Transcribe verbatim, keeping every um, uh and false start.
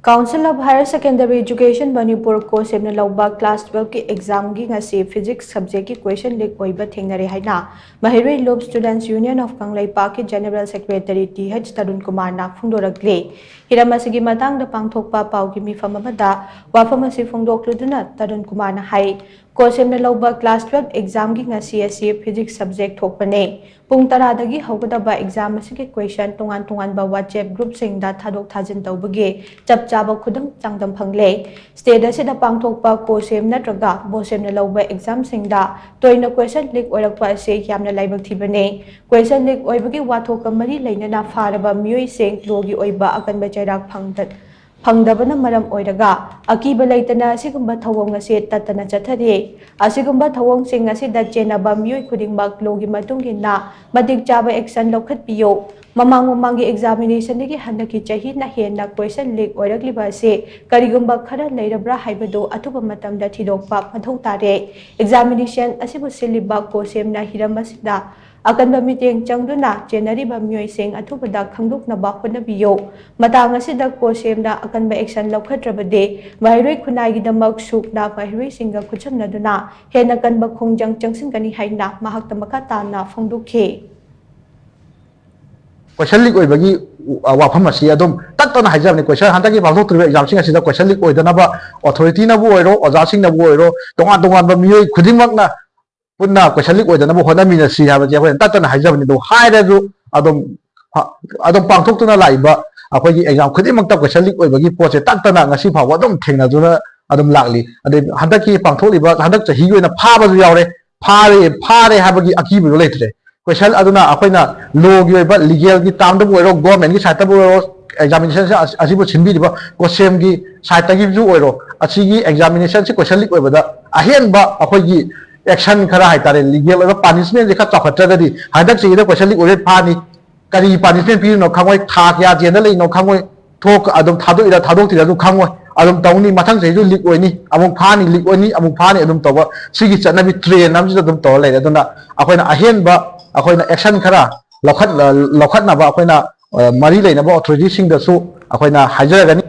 Council of Higher Secondary Education Manipur, ꯀꯣꯁꯦꯝꯅ ꯂꯧꯕ class twelve ꯀꯤ exam ꯒꯤ ꯉꯁꯤ physics subject ꯀꯤ question leak ꯑꯣꯏꯕ ꯊꯦꯡꯅꯔꯦ ꯍꯥꯏꯅ ꯃꯍꯩꯔꯣꯏ ꯂꯨꯞ Students Union of ꯀꯪꯂꯩꯄꯥꯛꯀꯤ General Secretary T H Tarun ꯀꯨꯃꯥꯔꯅ ꯐꯣꯡꯗꯣꯔꯛꯂꯤ꯫ ꯍꯤꯔꯝ ꯑꯁꯤꯒꯤ ꯃꯇꯥꯡꯗ ꯄꯥꯡꯊꯣꯛꯄ ꯄꯥꯎꯒꯤ ꯃꯤꯐꯝ ꯑꯃꯗ ꯋꯥꯐꯝ ꯑꯁꯤ ꯐꯣꯡꯗꯣꯛꯂꯗꯨꯅ ꯇꯔꯨꯟ ꯀꯨꯃꯥꯔꯅ ꯍꯥꯏ, ꯀꯣꯁꯦꯝꯅ ꯂꯧꯕ class twelve exam ꯒꯤ ꯉꯁꯤ ꯑꯁꯤ physics subject ꯊꯣꯛꯄꯅꯦ꯫ ꯄꯨꯡ ꯇꯔꯥꯗꯒꯤ ꯍꯧꯒꯗꯕ exam ꯑꯁꯤꯒꯤ question ꯇꯣꯉꯥꯟ ꯇꯣꯉꯥꯟꯕ WhatsApp group ꯁꯤꯡꯗ ꯊꯥꯗꯣꯛ ꯊꯥꯖꯤꯟ ꯇꯧꯕꯒꯤ ꯆꯞ ꯆꯥꯕ ꯈꯨꯗꯝ ꯆꯥꯡꯗꯝ ꯐꯪꯂꯦ꯫ State ꯑꯁꯤꯗ ꯄꯥꯡꯊꯣꯛꯄ ꯀꯣꯁꯦꯝ ꯅꯠꯇ꯭ꯔꯒ ꯕꯣꯁꯦꯝꯅ ꯂꯧꯕ exam ꯁꯤꯡꯗ ꯇꯣꯏꯅ question leak ꯑꯣꯏꯔꯛꯄ ꯑꯁꯤ ꯌꯥꯝꯅ ꯂꯥꯏꯕꯛ ꯊꯤꯕꯅꯤ꯫ Question leak ꯑꯣꯏꯕꯒꯤ ꯋꯥꯊꯣꯛꯀ ꯃꯔꯤ ꯂꯩꯅꯅ ꯐꯥꯔꯕ ꯃꯤꯑꯣꯏꯁꯤꯡ law ꯒꯤ ꯑꯣꯏꯕ ꯑꯀꯟꯕ ꯆꯩꯔꯥꯛ ꯐꯪꯗ-, ꯐꯪꯗꯕꯅ ꯃꯔꯝ ꯑꯣꯏꯔꯒ ꯑꯀꯤꯕ ꯂꯩꯇꯅ ꯑꯁꯤꯒꯨꯝꯕ ꯊꯧꯑꯣꯡ ꯑꯁꯤ ꯇꯠꯇꯅ ꯆꯠꯊꯔꯤ꯫ ꯑꯁꯤꯒꯨꯝꯕ ꯊꯧꯑꯣꯡꯁꯤꯡ ꯑꯁꯤꯗ ꯆꯦꯟꯅꯕ ꯃꯤꯑꯣꯏ ꯈꯨꯗꯤꯡꯃꯛ law ꯒꯤ ꯃꯇꯨꯡ ꯏꯟꯅ ꯃꯇꯤꯛ ꯆꯥꯕ action ꯂꯧꯈꯠꯄꯤꯌꯨ꯫ ꯃꯃꯥꯡ ꯃꯃꯥꯡꯒꯤ examination ꯗꯒꯤ ꯍꯟꯗꯛꯀꯤ ꯆꯍꯤꯅ ꯍꯦꯟꯅ question leak ꯑꯣꯏꯔꯛꯂꯤꯕ ꯑꯁꯤ ꯀꯔꯤꯒꯨꯝꯕ ꯈꯔ ꯂꯩꯔꯕ꯭ꯔꯥ ꯍꯥꯏꯕꯗꯨ ꯑꯊꯨꯕ ꯃꯇꯝꯗ ꯊꯤꯗꯣꯛꯄ ꯃꯊꯧ ꯇꯥꯔꯦ꯫ Examination ꯑꯁꯤꯕꯨ ꯁꯤꯜꯂꯤꯕ ꯀꯣꯁꯦꯝꯅ ꯍꯤꯔꯝ ꯑꯁꯤꯗ ꯑꯀꯟꯕ ꯃꯤꯠꯌꯦꯡ ꯆꯪꯗꯨꯅ ꯆꯦꯟꯅꯔꯤꯕ ꯃꯤꯑꯣꯏꯁꯤꯡ ꯑꯊꯨꯕꯗ ꯈꯪꯗꯣꯛꯅꯕ ꯍꯣꯠꯅꯕꯤꯌꯨ꯫ ꯃꯇꯥꯡ ꯑꯁꯤꯗ ꯀꯣꯁꯦꯝꯅ ꯑꯀꯟꯕ action ꯂꯧꯈꯠꯇ꯭ꯔꯕꯗꯤ ꯃꯍꯩꯔꯣꯏ ꯈꯨꯟꯅꯥꯏꯒꯤꯗꯃꯛ ꯁꯨꯛꯅ ꯃꯍꯩꯔꯣꯏꯁꯤꯡꯒ ꯈꯨꯠꯁꯝꯅꯗꯨꯅ ꯍꯦꯟꯅ ꯀꯟꯕ ꯈꯣꯡꯖꯪ ꯆꯪꯁꯤꯟꯒꯅꯤ ꯍꯥꯏꯅ ꯃꯍꯥꯛꯇ ꯃꯈꯥ ꯇꯥꯅ ꯐꯣꯡꯗꯣꯛꯈꯤ꯫ Question leak ꯑꯣꯏꯕꯒꯤ ꯋꯥꯐꯝ ꯑꯁꯤ ꯑꯗꯨꯝ ꯇꯠꯇꯅ ꯍꯥꯏꯖꯕꯅꯤ꯫ Question ꯍꯟꯗꯛꯀꯤ ꯄꯥꯡꯊꯣꯛꯇꯣꯔꯤꯕ exam ꯁꯤꯡ ꯑꯁꯤꯗ question leak ꯑꯣꯏꯗꯅꯕ authority ꯅꯕꯨ ꯑꯣꯏꯔꯣ, ꯑꯣꯖꯥꯁꯤꯡꯅꯕꯨ ꯑꯣꯏꯔꯣ, ꯇꯣꯉꯥꯟ ꯇꯣꯉꯥꯟꯕ ꯃꯤꯑꯣꯏ ꯈꯨꯗꯤꯡꯃꯛꯅ ꯄꯨꯟꯅ question leak ꯑꯣꯏꯗꯅꯕ ꯍꯣꯠꯅꯃꯤꯟꯅꯁꯤ ꯍꯥꯏꯕꯁꯤ ꯑꯩꯈꯣꯏꯅ ꯇꯠꯇꯅ ꯍꯥꯏꯖꯕꯅꯤ꯫ ꯑꯗꯨ ꯍꯥꯏꯔꯁꯨ ꯑꯗꯨꯝ ꯑꯗꯨꯝ ꯄꯥꯡꯊꯣꯛꯇꯨꯅ ꯂꯥꯛꯏꯕ ꯑꯩꯈꯣꯏꯒꯤ exam ꯈꯨꯗꯤꯡꯃꯛꯇ question leak ꯑꯣꯏꯕꯒꯤ ꯄꯣꯠꯁꯦ ꯇꯠꯇꯅ ꯉꯁꯤ ꯐꯥꯎꯕ ꯑꯗꯨꯝ ꯊꯦꯡꯅꯗꯨꯅ ꯑꯗꯨꯝ ꯂꯥꯛꯂꯤ꯫ ꯑꯗꯩ ꯍꯟꯗꯛꯀꯤ ꯄꯥꯡꯊꯣꯛꯂꯤꯕ ꯍꯟꯗꯛ ꯆꯍꯤꯒꯤ ꯑꯣꯏꯅ ꯐꯥꯕꯁꯨ ꯌꯥꯎꯔꯦ꯫ ꯐꯥꯔꯦ ꯐꯥꯔꯦ ꯍꯥꯏꯕꯒꯤ ꯑꯀꯤꯕꯗꯨ ꯂꯩꯇ꯭ꯔꯦ꯫ Question ꯑꯗꯨꯅ ꯑꯩꯈꯣꯏꯅ law ꯒꯤ ꯑꯣꯏꯕ legal ꯒꯤ term ꯗꯕꯨ ꯑꯣꯏꯔꯣ, government ꯀꯤ side ꯇꯕꯨ ꯑꯣꯏꯔꯣ, examination ꯑꯁꯤꯕꯨ ꯁꯤꯟꯕꯤꯔꯤꯕ ꯀꯣꯁꯦꯝꯒꯤ side ꯇꯒꯤꯁꯨ ꯑꯣꯏꯔꯣ, ꯑꯁꯤꯒꯤ examination ꯁꯤ question leak ꯑꯣꯏꯕꯗ ꯑꯍꯦꯟꯕ ꯑꯩꯈꯣꯏꯒꯤ action ꯈꯔ ꯍꯥꯏꯇꯥꯔꯦ, legal ꯑꯣꯏꯕ punishment ꯁꯦ ꯈꯔ ꯆꯥꯎꯈꯠꯇ꯭ꯔꯒꯗꯤ ꯍꯟꯗꯛ ꯆꯍꯤꯗ question leak ꯑꯣꯏꯔꯦ ꯐꯥꯅꯤ, ꯀꯔꯤ punishment ꯄꯤꯔꯤꯅꯣ ꯈꯪꯉꯣꯏ, ꯊꯥ ꯀꯌꯥ ꯖꯦꯜꯗ ꯂꯩꯅꯣ ꯈꯪꯉꯣꯏ, ꯊꯣꯛ ꯑꯗꯨꯝ ꯊꯥꯗꯣꯛꯏꯔꯥ ꯊꯥꯗꯣꯛꯇ꯭ꯔꯤꯔꯥ ꯑꯗꯨ ꯈꯪꯉꯣꯏ꯫ ꯑꯗꯨꯝ ꯇꯧꯅꯤ, ꯃꯊꯪ ꯆꯍꯤꯁꯨ leak ꯑꯣꯏꯅꯤ, ꯑꯃꯨꯛ ꯐꯥꯅꯤ, leak ꯑꯣꯏꯅꯤ, ꯑꯃꯨꯛ ꯐꯥꯅꯤ, ꯑꯗꯨꯝ ꯇꯧꯕ꯫ ꯁꯤꯒꯤ ꯆꯠꯅꯕꯤ trend ꯑꯃꯁꯤꯗ ꯑꯗꯨꯝ ꯇꯧꯔ ꯂꯩꯔꯦ꯫ ꯑꯗꯨꯅ ꯑꯩꯈꯣꯏꯅ ꯑꯍꯦꯟꯕ ꯑꯩꯈꯣꯏꯅ action ꯈꯔ ꯂꯧꯈꯠ ꯂꯧꯈꯠꯅꯕ ꯑꯩꯈꯣꯏꯅ ꯃꯔꯤ ꯂꯩꯅꯕ authority ꯁꯤꯡꯗꯁꯨ ꯑꯩꯈꯣꯏꯅ ꯍꯥꯏꯖꯔꯒꯅꯤ꯫